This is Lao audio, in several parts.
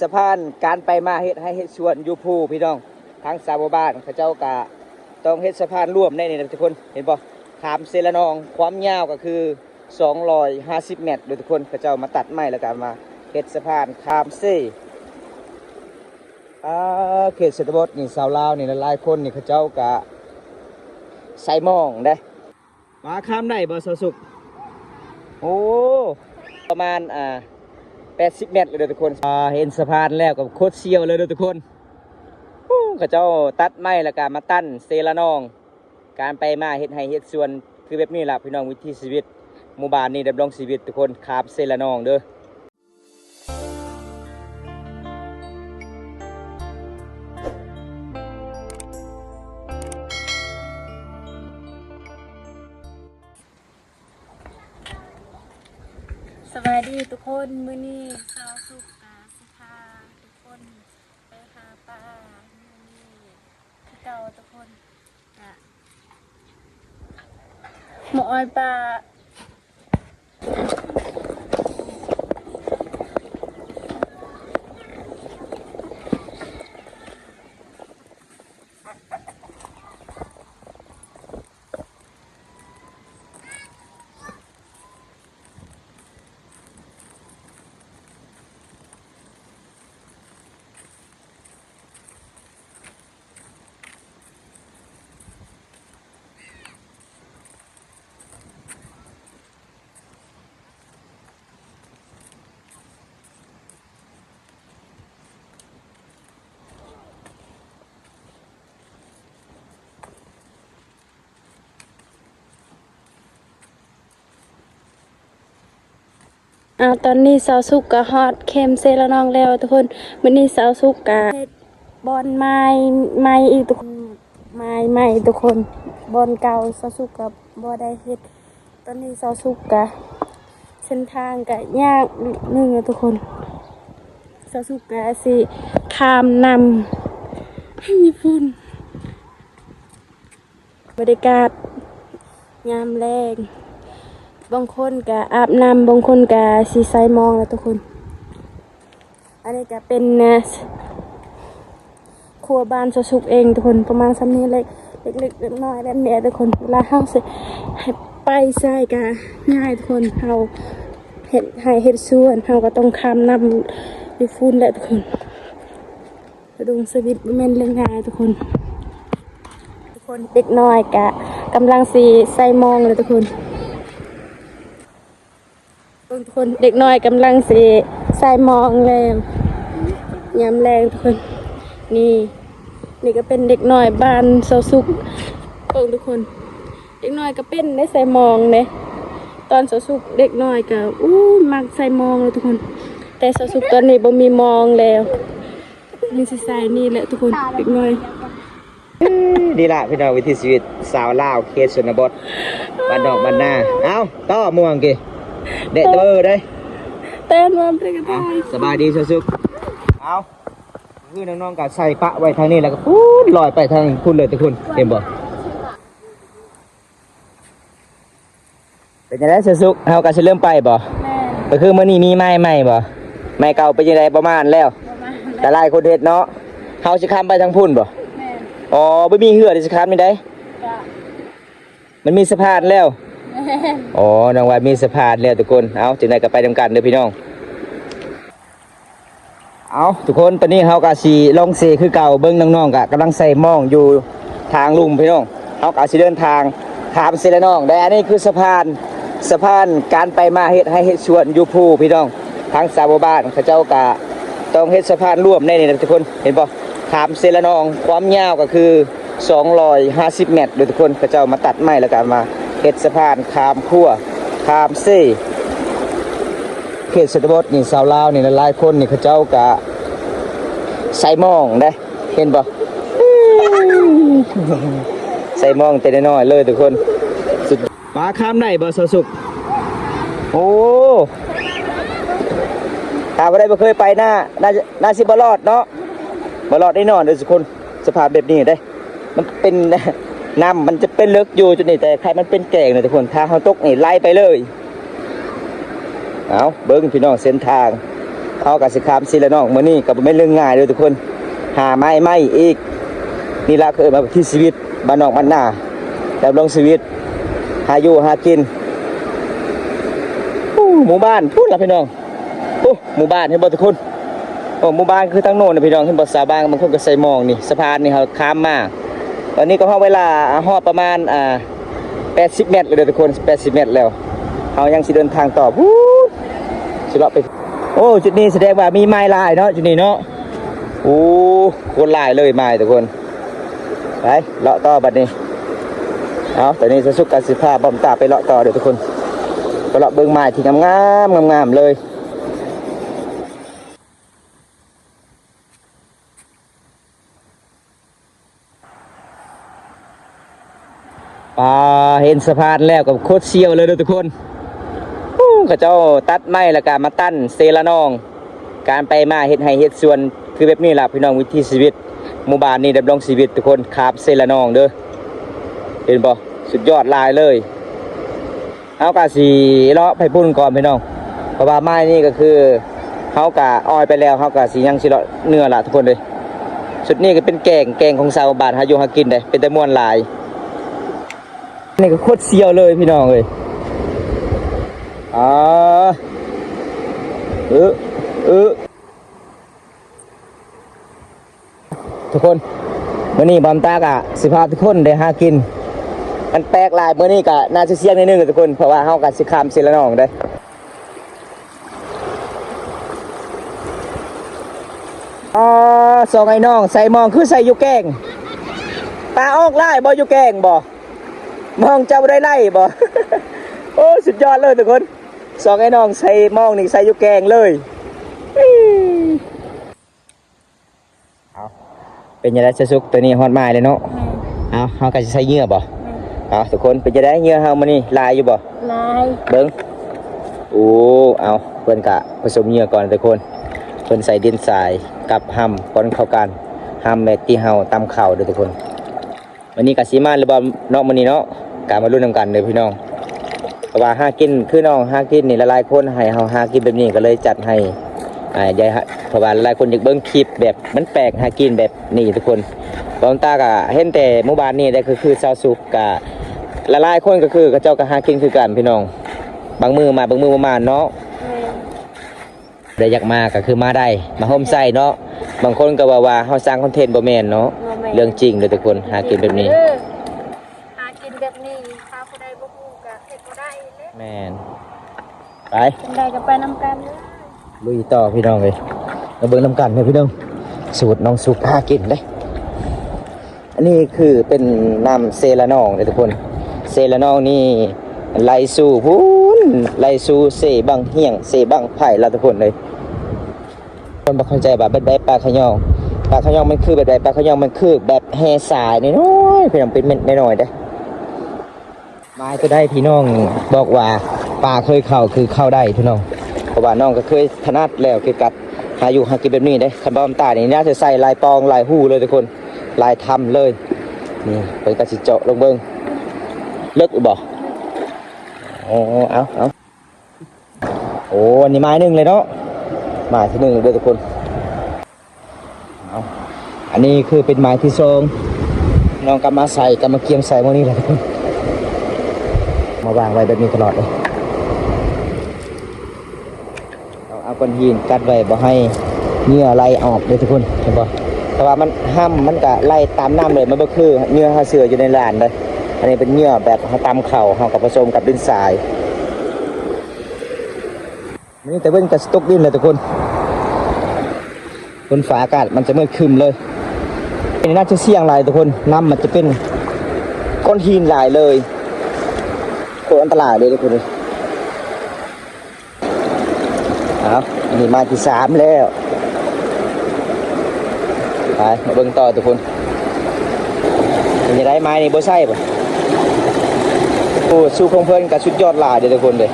ສະພານການໄປມາເຮັດໄຮ່ເຮັດສວນຢູ່ພູພີ່ນ້ອງ. ທາງຊາວບ້ານເຂົາເຈົ້າກະຕ້ອງເຮັດສະພານລວມໃນນີ້ນະທຸກຄົນ ເຫັນບໍ່? ຂ້າມເຊລະນອງ ຄວາມຍາວກໍຄືສອງຮ້ອຍຫ້າສິບແມັດເດີທຸກຄົນ. ເຂົາເຈົ້າມາຕັດໄມ້ ແລ້ວກໍມາເຮັດສະພານຂ້າມເຊ. ອ່າ ເຂດຊົນນະບົດນີ້ ຊາວລາວນີ້ຫຼາຍໆຄົນນີ້ ເຂົາເຈົ້າກະໃສ່ມອງເດ້. ວ່າຂ້າມໄດ້ບໍ່ຊາວສຸກ? ໂອ້ ປະມານ ອ່າ ແປດສິບແມັດເລີຍເດີທຸກຄົນ. ອ່າ ເຫັນສະພານແລ້ວກໍໂຄດສ່ຽວເລີຍເດີທຸກຄົນ. ໂອ້ ເຂົາເຈົ້າຕັດໄມ້ ແລ້ວກໍມາຕັນເຊລະນອງ. ການໄປມາເຮັດໄຮ່ເຮັດສວນຄືແບບນີ້ລະພີ່ນ້ອງ, ວິຖີຊີວິດໝູ່ບ້ານນີ້ດຳລົງຊີວິດທຸກຄົນ. ຂ້າມເຊລະນອງເດີ. ສະບາຍດີທຸກຄົນ, ມື້ນີ້ຊາວສຸກກະຊິພາທຸກຄົນໄປຫາປາ ມື້ນີ້ຄືເກົ່າທຸກຄົນ. ມາອ້ອຍປາ. ອາ ຕອນນີ້ຊາວສຸກກໍຮອດແຄມເຊລະນອງແລ້ວທຸກຄົນ. ມື້ນີ້ຊາວສຸກກໍເຮັດບ່ອນໄມ້ໃໝ່ອີກທຸກຄົນ, ໄມ້ໃໝ່ທຸກຄົນ. ບ່ອນເກົ່າຊາວສຸກກໍບໍ່ໄດ້ເຮັດ. ຕອນນີ້ຊາວສຸກກະ ເສັ້ນທາງກະຍາກໜຶ່ງເນາະທຸກຄົນ. ຊາວສຸກກະຊິຂ້າມນ້ຳໃຫ້ມີຝຸ່ນ. ບັນຍາກາດຍາມແລງ, ບາງຄົນກະອາບນ້ຳ, ບາງຄົນກະຊິໃສ່ມອງແລ້ວທຸກຄົນ. ອັນນີ້ກະເປັນ ເອີ ຄົວບ້ານຊາວສຸກເອງທຸກຄົນ, ປະມານສ່ຳນີ້ເລັກ ເລັກໆນ້ອຍໆແບບນີ້ທຸກຄົນ. ເວລາເຮົາຊິໃຫ້ໄປໃສກະງ່າຍທຸກຄົນ, ເຮົາເຮັດໄຮ່ເຮັດສວນ ເຮົາກໍຕ້ອງຂ້າມນ້ຳຢູ່ພຸ້ນແຫຼະທຸກຄົນ. ດຳລົງຊີວິດບໍ່ແມ່ນເລື່ອງງ່າຍທຸກຄົນ. ທຸກຄົນ ເດັກນ້ອຍກະກຳລັງຊິໃສ່ມອງແລ້ວທຸກຄົນ. ເບິ່ງທຸກຄົນ ເດັກນ້ອຍກຳລັງຊິໃສ່ມອງແລ້ວ ຍາມແລງທຸກຄົນ. ນີ້ ນີ້ກໍເປັນເດັກນ້ອຍບ້ານຊາວສຸກ. ເບິ່ງທຸກຄົນ ເດັກນ້ອຍກໍເປັນໄດ້ໃສ່ມອງເດ້. ຕອນຊາວສຸກເດັກນ້ອຍກໍ ອູ້ ມັກໃສ່ມອງເລີຍທຸກຄົນ, ແຕ່ຊາວສຸກຕອນນີ້ບໍ່ມີມອງແລ້ວ. ມີຊິໃສ່ນີ້ແຫຼະທຸກຄົນ ເດັກນ້ອຍ. ນີ້ລະພີ່ນ້ອງ ວິຖີຊີວິດຊາວລາວເຂດຊົນນະບົດ ບ້ານນອກບ້ານນາ. ເອົ້າ ຕໍ່ມ່ວງກີ້ ແດດເຕີເດ້. ແຕ່ນວ່າເປັນກະໄດ. ສະບາຍດີຊາວສຸກ. ເອົ້າ ຄືນ້ອງໆກໍໃສ່ປະໄວ້ທາງນີ້ ແລ້ວກໍພຸ້ນລອຍໄປທາງພຸ້ນເລີຍທຸກຄົນ ເຫັນບໍ່? ເປັນຈັ່ງໃດຊາວສຸກ? ເຮົາກໍຊິເລີ່ມໄປບໍ່? ແມ່ນ. ກໍຄືມື້ນີ້ມີໄມ້ໃໝ່ບໍ່? ໄມ້ເກົ່າເປັນຈັ່ງໃດ? ປະມານແລ້ວ? ປະມານແລ້ວ. ກໍຫຼາຍຄົນເຮັດເນາະ. ເຮົາຊິຂ້າມໄປທາງພຸ້ນບໍ່? ແມ່ນ. ອໍ ບໍ່ມີເຮືອທີ່ຊິຂ້າມນີ້ໃດ? ກະ ມັນມີສະພານແລ້ວ? ແມ່ນ. ອໍ ນ້ອງວ່າມີສະພານແລ້ວທຸກຄົນ. ເອົ້າ ຈັ່ງໃດກໍໄປນຳກັນເດີພີ່ນ້ອງ. ເອົ້າ ທຸກຄົນ ຕອນນີ້ເຮົາກໍຊິລົງເຊຄືເກົ່າ. ເບິ່ງນ້ອງໆກໍກຳລັງໃສ່ມອງຢູ່ທາງລຸ່ມພີ່ນ້ອງ. ເຮົາກໍຊິເດີນທາງຂ້າມເຊລະນອງໄດ້. ອັນນີ້ຄືສະພານ ສະພານການໄປມາເຮັດໄຮ່ເຮັດສວນຢູ່ພູພີ່ນ້ອງ. ທາງຊາວບ້ານເຂົາເຈົ້າກໍຕ້ອງເຮັດສະພານລວມໃນນີ້ນະທຸກຄົນ ເຫັນບໍ່? ຂ້າມເຊລະນອງ ຄວາມຍາວກໍຄື ສອງຮ້ອຍຫ້າສິບແມັດເດີທຸກຄົນ. ເຂົາເຈົ້າມາຕັດໄມ້ ແລ້ວກໍມາເຮັດສະພານຂ້າມຂົວ ຂ້າມເຊ. ເຂດຊົນນະບົດນີ້ ຊາວລາວນີ້ຫຼາຍໆຄົນນີ້ ເຂົາເຈົ້າກະໃສ່ມອງເດ້ ເຫັນບໍ່? ໃສ່ມອງແຕ່ນ້ອຍໆເລີຍທຸກຄົນ. ປາຂ້າມໄດ້ບໍ່ຊາວສຸກ? ໂອ້ ຖ້າບໍ່ໄດ້ ບໍ່ເຄີຍໄປ ໜ້າ ໜ້າ ໜ້າຊິບໍ່ລອດເນາະ ບໍ່ລອດແນ່ນອນເດີທຸກຄົນ. ສະພາບແບບນີ້ເດ້ ມັນເປັນ ນ້ຳມັນຈະເປັນເລິກຢູ່ຈຸດນີ້ ແຕ່ໄຄມັນເປັນແກ້ງນະທຸກຄົນ. ຖ້າເຮົາຕົກນີ້ໄຫຼໄປເລີຍ. ເອົ້າ ເບິ່ງພີ່ນ້ອງ ເສັ້ນທາງ ເຮົາກໍຊິຂ້າມເຊລະນອງ ມື້ນີ້ກໍບໍ່ແມ່ນເລື່ອງງ່າຍເດີ້ທຸກຄົນ. ຫາໄມ້ໃໝ່ອີກ ນີ້ລະ ເຂົາເອີ້ນວ່າວິຖີຊີວິດບ້ານນອກບ້ານນາ ດຳລົງຊີວິດ ຫາຢູ່ຫາກິນ. ໂອ້ ໝູ່ບ້ານພຸ້ນລະພີ່ນ້ອງ. ໂອ້ ໝູ່ບ້ານເຫັນບໍ່ທຸກຄົນ? ໂອ້ ໝູ່ບ້ານຄືທາງໂນ້ນນະພີ່ນ້ອງ. ເຫັນບໍ່? ຊາວບ້ານບາງຄົນກໍໃສ່ໝອງນີ້ ສະພານນີ້ເຮົາຂ້າມມາ. ຕອນນີ້ກໍຮອດເວລາ ຮອດປະມານ ອ່າ ແປດສິບແມັດແລ້ວເດີ້ທຸກຄົນ ແປດສິບແມັດແລ້ວ. ເຮົາຍັງຊິເດີນທາງຕໍ່ພຸ້ນ ຊິເລາະໄປ. ໂອ້ ຈຸດນີ້ສະແດງວ່າມີໄມ້ຫຼາຍເນາະ ຈຸດນີ້ເນາະ. ໂອ້ ໂຄດຫຼາຍເລີຍໄມ້ທຸກຄົນ. ໄປເລາະຕໍ່ບັດນີ້. ເອົາ ຕອນນີ້ຊາວສຸກກໍຊິພາບ່າວຕາໄປເລາະຕໍ່ເດີ້ທຸກຄົນ ໄປເລາະເບິ່ງໄມ້ທີ່ງາມໆ ງາມໆເລີຍ. ປາ ເຫັນສະພານແລ້ວກໍໂຄດສ່ຽວເລີຍເດີ້ທຸກຄົນ. ໂອ້ ເຂົາເຈົ້າຕັດໄມ້ແລ້ວກໍມາຕັ້ນເຊລະນອງ. ການໄປມາເຮັດໄຮ່ເຮັດສວນຄືແບບນີ້ລະພີ່ນ້ອງ ວິຖີຊີວິດໝູ່ບ້ານນີ້ດຳລົງຊີວິດທຸກຄົນ ຂ້າມເຊລະນອງເດີ້. ເຫັນບໍ່? ສຸດຍອດຫຼາຍເລີຍ. ເຮົາກະຊິເລາະໄປພຸ້ນກ່ອນພີ່ນ້ອງ ເພາະວ່າໄມ້ນີ້ກໍຄືເຮົາກະອ້ອຍໄປແລ້ວ ເຮົາກະຊິຍັງຊິເລາະເໜືອລະທຸກຄົນເອີຍ. ຈຸດນີ້ກໍເປັນແກ້ງ ແກ້ງຂອງຊາວບ້ານຫາຢູ່ຫາກິນເດ້ ເປັນຕາມ່ວນຫຼາຍ. ນີ້ກໍໂຄດສ່ຽວເລີຍພີ່ນ້ອງເອີຍ. ອາ ເອີ ເອີ ທຸກຄົນ ມື້ນີ້ບ່າວຕາກະຊິພາທຸກຄົນໄດ້ຫາກິນ. ມັນແປກຫຼາຍ ມື້ນີ້ກະໜ້າຊິສ່ຽງໜ້ອຍໜຶ່ງທຸກຄົນ ເພາະວ່າເຮົາກະຊິຂ້າມເຊລະນອງເດ້. ອໍ ສອງອ້າຍນ້ອງໃສ່ມອງຄືໃສ່ຢູ່ແກ້ງ. ປາອອກຫຼາຍບໍ່ ຢູ່ແກ້ງບໍ່? ມອງເຈົ້າບໍ່ໄດ້ໄລ່ບໍ່? ໂອ້ ສຸດຍອດເລີຍທຸກຄົນ ສອງອ້າຍນ້ອງໃສ່ມອງນີ້ໃສ່ຢູ່ແກ້ງເລີຍ. ເອົາ ເປັນຈັ່ງໃດຊາວສຸກ ຕອນນີ້ຮອດໝາຍແລ້ວເນາະ. ແມ່ນ. ເອົາ ເຮົາກໍຊິໃສ່ເຫຍື່ອບໍ່? ແມ່ນ. ເອົາ ທຸກຄົນ ເປັນຈັ່ງໃດເຫຍື່ອເຮົາມື້ນີ້ຫຼາຍຢູ່ບໍ່? ຫຼາຍ. ເບິ່ງ ໂອ້ ເອົາ ເພິ່ນກະປະສົມເຫຍື່ອກ່ອນທຸກຄົນ ເພິ່ນໃສ່ດິນຊາຍກັບຮຳ ປ່ອນເຂົ້າກັນ ຮຳແບບທີ່ເຮົາຕຳເຂົ້າເດີ້ທຸກຄົນ. ມື້ນີ້ກະຊິມາຫຼືບໍ່ເນາະ ມື້ນີ້ເນາະ ກະມາລຸ້ນນຳກັນເດີ້ພີ່ນ້ອງ. ເພາະວ່າຫາກິນ ຄືນ້ອງຫາກິນນີ້ ຫຼາຍໆຄົນໃຫ້ເຮົາຫາກິນແບບນີ້ ກໍເລີຍຈັດໃຫ້ ອາ ຢາຍ ເພາະວ່າຫຼາຍໆຄົນຢາກເບິ່ງຄລິບແບບມັນແປກ ຫາກິນແບບນີ້ທຸກຄົນ. ບ່າວຕາກະເຫັນແຕ່ໝູ່ບ້ານນີ້ແຫຼະ ກໍຄືຊາວສຸກກະຫຼາຍໆຄົນ ກໍຄືເຂົາເຈົ້າກໍຫາກິນຄືກັນພີ່ນ້ອງ ບາງມື້ມາ ບາງມື້ບໍ່ມາເນາະ. ແມ່ນ. ໄດ້ຢາກມາກໍຄືມາໄດ້ ມາໂຮມໃສ່ເນາະ. ບາງຄົນກໍເວົ້າວ່າເຮົາສ້າງຄອນເທັນ ບໍ່ແມ່ນເນາະ. ບໍ່ແມ່ນ. ເລື່ອງຈິງເດີ້ທຸກຄົນ ຫາກິນແບບນີ້ ເອີ ຫາກິນແບບນີ້ ຖ້າຜູ້ໃດບໍ່ຮູ້ກໍເຮັດບໍ່ໄດ້ເດ້. ແມ່ນ. ໄປ ຈັ່ງໃດກໍໄປນຳກັນເລີຍ. ລຸຍຕໍ່ພີ່ນ້ອງເອີຍ ມາເບິ່ງນຳກັນເດີ້ພີ່ນ້ອງ ສູດນ້ອງສຸກຫາກິນເດ້. ອັນນີ້ຄືເປັນນ້ຳເຊລະນອງເດ້ທຸກຄົນ. ເຊລະນອງນີ້ໄຫຼສູ່ພຸ້ນ ໄຫຼສູ່ເຊບັ້ງຫຽງ ເຊບັ້ງໄຜ່ລະທຸກຄົນເອີຍ. ຄົນບໍ່ເຂົ້າໃຈວ່າແບບໃດປາຂະຍອງ ປາຂະຍອງມັນຄືແບບໃດ? ປາຂະຍອງມັນຄືແບບແຮ່ຊາຍນ້ອຍໆ ພີ່ນ້ອງ ເປັນເມັດນ້ອຍໆເດ້. ໝາຍຕົວໃດພີ່ນ້ອງບອກວ່າປາເຄີຍເຂົ້າຄືເຂົ້າໄດ້ພີ່ນ້ອງ ເພາະວ່ານ້ອງກໍເຄີຍຖະໜັດແລ້ວຄືກັນ ຫາຢູ່ຫາກິນແບບນີ້ເດ້. ຄັນບໍ່ນ້ຳຕານີ້ໜ້າຈະໃສ່ຫຼາຍປ່ອງຫຼາຍຮູເລີຍທຸກຄົນ ຫຼາຍຖ້ຳເລີຍ. ນີ້ເພິ່ນກໍຊິເຈາະລົງເບິ່ງ ເລິກຢູ່ບໍ່? ໂອ້ ເອົາ ເອົາ ໂອ້ ອັນນີ້ໝາຍໜຶ່ງເລີຍເນາະ ໝາຍທີໜຶ່ງເດີ້ທຸກຄົນ. ເອົາ ອັນນີ້ຄືເປັນໝາຍທີສອງ ນ້ອງກໍມາໃສ່ ກໍມາກຽມໃສ່ໝ່ອງນີ້ແຫຼະທຸກຄົນ ມາວາງໄວ້ແບບນີ້ຕະຫຼອດເລີຍ. ເອົາ ເອົາກ້ອນຫີນກັດໄວ້ບໍ່ໃຫ້ເຫຍື່ອໄຫຼອອກເດີ້ທຸກຄົນ ເຫັນບໍ່? ເພາະວ່າມັນ ຮຳມັນກະໄຫຼຕາມນ້ຳເລີຍ ມັນບໍ່ຄືເຫຍື່ອເຮົາເຊື່ອຢູ່ໃນລານເດ້. ອັນນີ້ເປັນເຫຍື່ອແບບເຮົາຕຳເຂົ້າ ເຮົາກໍປະສົມກັບດິນຊາຍ. ມື້ນີ້ຕາເວັນກໍຊິຕົກດິນແລ້ວທຸກຄົນ ຝົນຟ້າອາກາດມັນຈະມືດຄຶ້ມເລີຍ. ອັນນີ້ໜ້າຈະສ່ຽງຫຼາຍທຸກຄົນ ນ້ຳມັນຈະເປັນກ້ອນຫີນຫຼາຍເລີຍ ໂຄດອັນຕະລາຍເລີຍທຸກຄົນເອີຍ. ເອົາ ອັນນີ້ໝາຍທີສາມແລ້ວ ໄປມາເບິ່ງຕໍ່ທຸກຄົນ. ເປັນຈັ່ງໃດ ໝາຍນີ້ບໍ່ໃສ່ບໍ່? ໂອ້ ສູດຂອງເພິ່ນກໍສຸດຍອດຫຼາຍເດີ້ທຸກຄົນເດີ້.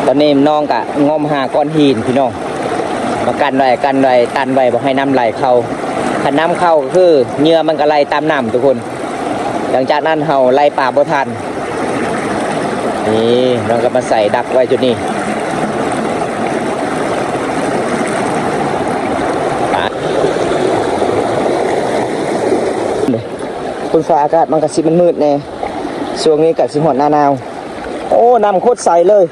ຕອນນີ້ນ້ອງກະງົມຫາກ້ອນຫີນພີ່ນ້ອງ ມາກັນໄວ້ ກັນໄວ້ ຕັນໄວ້ ບໍ່ໃຫ້ນ້ຳໄຫຼເຂົ້າ. ຄັນນ້ຳເຂົ້າກໍຄືເຫຍື່ອມັນກໍໄຫຼຕາມນ້ຳທຸກຄົນ. ຫຼັງຈາກນັ້ນເຮົາໄລ່ປາບໍ່ທັນ. ນີ້ ນ້ອງກໍມາໃສ່ດັກໄວ້ຈຸດນີ້. ເບິ່ງຟ້າອາກາດມັນກໍຊິມືດໆແດ່ ຊ່ວງນີ້ກໍຊິຮອດໜ້າໜາວ. ໂອ້ ນ້ຳໂຄດໃສເລີຍ.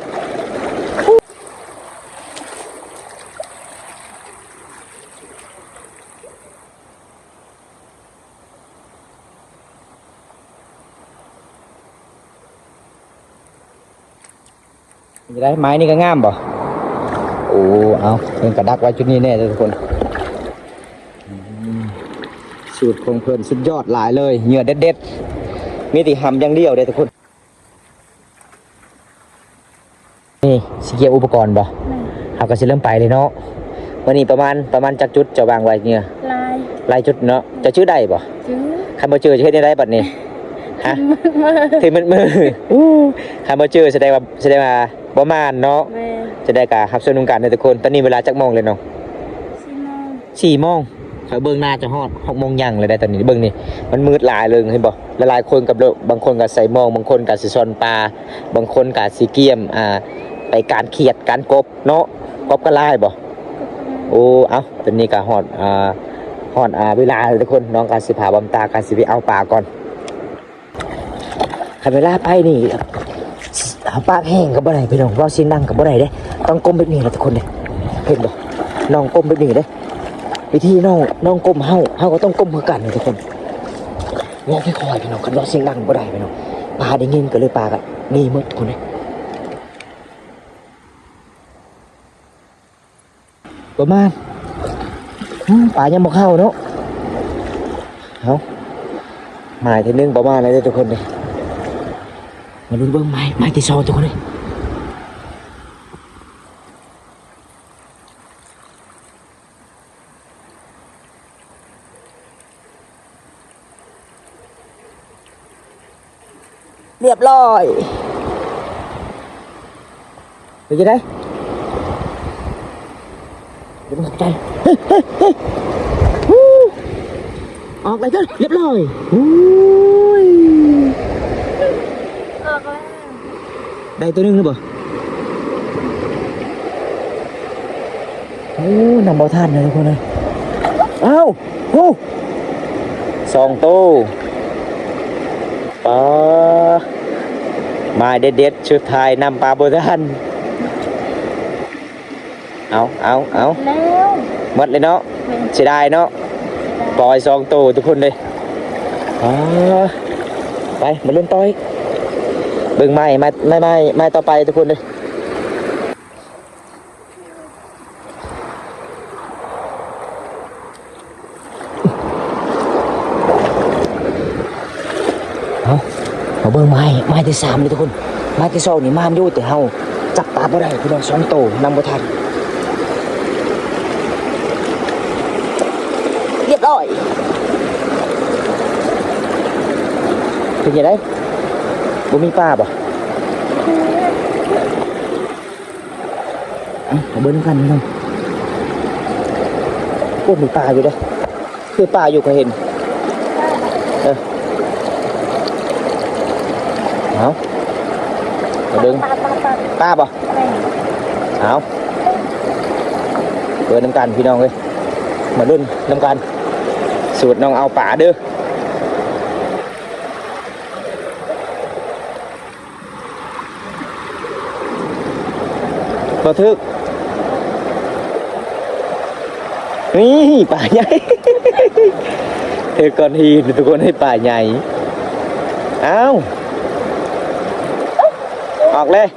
ເປັນຈັ່ງໃດ? ໄມ້ນີ້ກໍງາມບໍ່? ໂອ້ ເອົາ ເພິ່ນກໍດັກໄວ້ຈຸດນີ້ແນ່ເດີທຸກຄົນ. ອືມ ສູດຂອງເພິ່ນສຸດຍອດຫຼາຍເລີຍ ເຫຍື່ອເດັດໆ ມີແຕ່ຫຳຢ່າງດຽວເດ້ທຸກຄົນ. ນີ້ຊິກຽມອຸປະກອນບໍ່? ແມ່ນ. ເຮົາກໍຊິເລີ່ມໄປເລີຍເນາະ. ມື້ນີ້ປະມານ ປະມານຈັກຈຸດເຈົ້າວາງໄວ້ເຫຍື່ອ? ຫຼາຍ ຫຼາຍຈຸດເນາະ. ເຈົ້າຈື່ໄດ້ບໍ່? ຈື່. ຄັນບໍ່ຈື່ຈະເຮັດແນວໃດບັດນີ້? ຮະ? ຖືກໝົດມື້. ໂອ້ ຄັນບໍ່ຈື່ສະແດງວ່າ ສະແດງວ່າບໍ່ໝານເນາະ. ແມ່ນ. ຈະໄດ້ກະຮັບຊົມນຳກັນເດີທຸກຄົນ. ຕອນນີ້ເວລາຈັກໂມງແລ້ວນ້ອງ? ສີ່ໂມງ ສີ່ໂມງ. ຂ້ອຍເບິ່ງໜ້າຈະຮອດຫົກໂມງຍັງແລ້ວໄດ໋ຕອນນີ້. ເບິ່ງນີ້ ມັນມືດຫຼາຍເລີຍ ເຫັນບໍ່? ຫຼາຍໆຄົນກັບ ບາງຄົນກໍໃສ່ໝ່ອງ ບາງຄົນກໍຊິຊ່ອນປາ ບາງຄົນກໍຊິກຽມ ອ່າ ໄປການຂຽດການກົບເນາະ. ກົບກໍຫຼາຍບໍ່? ໂອ້ ເອົ້າ ຕອນນີ້ກໍຮອດ ອ່າ ຮອດ ອ່າ ເວລາແລ້ວທຸກຄົນ. ນ້ອງກໍຊິພາບຳຕາກໍຊິໄປເອົາປາກ່ອນ. ຄັນເວລາໄປນີ້ ເຮົາປາກແຫ້ງກໍບໍ່ໄດ້ພີ່ນ້ອງ ເວົ້າສຽງດັງກໍບໍ່ໄດ້ເດ້. ຕ້ອງກົ້ມແບບນີ້ລະທຸກຄົນເດ້ ເຫັນບໍ່? ນ້ອງກົ້ມແບບນີ້ເດ້. ວິທີນ້ອງ ນ້ອງກົ້ມ ເຮົາ ເຮົາກໍຕ້ອງກົ້ມຄືກັນທຸກຄົນ. ເວົ້າຄ່ອຍໆພີ່ນ້ອງ ຄັນເວົ້າສຽງດັງບໍ່ໄດ້ພີ່ນ້ອງ ປາໄດ້ຍິນ ກໍເລີຍປາກໍໜີໝົດທຸກຄົນເດ້. ປະມານ ອືມ ປາຍັງບໍ່ເຂົ້າເນາະ. ເອົາ ໝາຍທີໜຶ່ງປະມານແລ້ວເດີທຸກຄົນເດີ. ມາລຸ້ນເບິ່ງໝາຍ ໝາຍທີສອງທຸກຄົນເດີ. ຮຽບຮ້ອຍ. ເປັນຈັ່ງໃດ? ເປັນຂອບໃຈ. ເຮີ້ຍ ເຮີ້ຍ ເຮີ້ຍ ອອກແລ້ວເດີ. ຮຽບຮ້ອຍ. ໂອ້ຍ ອອກແລ້ວ. ໄດ້ໂຕໜຶ່ງແລ້ວບໍ່? ໂອ້ ນຳບໍ່ທັນເລີຍທຸກຄົນເອີຍ. ອ້າວ ໂອ້ ສອງໂຕ. ປາ ໝາຍເດັດໆ ສຸດທ້າຍນຳປາບໍ່ທັນ. ເອົາ ເອົາ ເອົາ ແລ້ວ ໝົດເລີຍເນາະ. ແມ່ນ. ເສຍດາຍເນາະ. ເສຍດາຍ. ປ່ອຍສອງໂຕທຸກຄົນເລີຍ. ອ່າ ໄປ ມາລຸ້ນຕໍ່ອີກ. ເບິ່ງໄມ້ ໄມ້ ໄມ້ ໄມ້ ໄມ້ຕໍ່ໄປທຸກຄົນເລີຍ. ເອົາ ມາເບິ່ງໄມ້ ໄມ້ທີສາມເລີຍທຸກຄົນ. ໄມ້ທີສອງນີ້ມານຢູ່ ແຕ່ເຮົາຈັບປາບໍ່ໄດ້ພີ່ນ້ອງ ສອງໂຕ ນຳບໍ່ທັນ. ຮຽບຮ້ອຍ. ເປັນຈັ່ງໃດ? ບໍ່ມີປາບໍ່? ເອົາ ມາເບິ່ງນຳກັນພີ່ນ້ອງ. ໂອ້ ມີປາຢູ່ເດ້. ຄືປາຢູ່ ຂ້ອຍເຫັນ. ເອີ ເອົາ ມາເບິ່ງ. ປາ ປາ ປາ ປາບໍ່? ແມ່ນ. ເອົາ ເບິ່ງນຳກັນພີ່ນ້ອງເອີຍ. ມາລຸ້ນນຳກັນ ສູດນ້ອງເອົາປາເດີ. ບໍ່ຖືກ. ນີ້ ປາໃຫຍ່. ຖືກກ້ອນຫີນທຸກຄົນ. ໃຫ້ປາໃຫຍ່. ອ້າວ ອອກເລີຍ.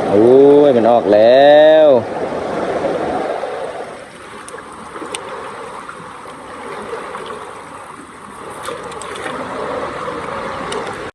ໂອ້ຍ ມັນອອກແລ້ວ.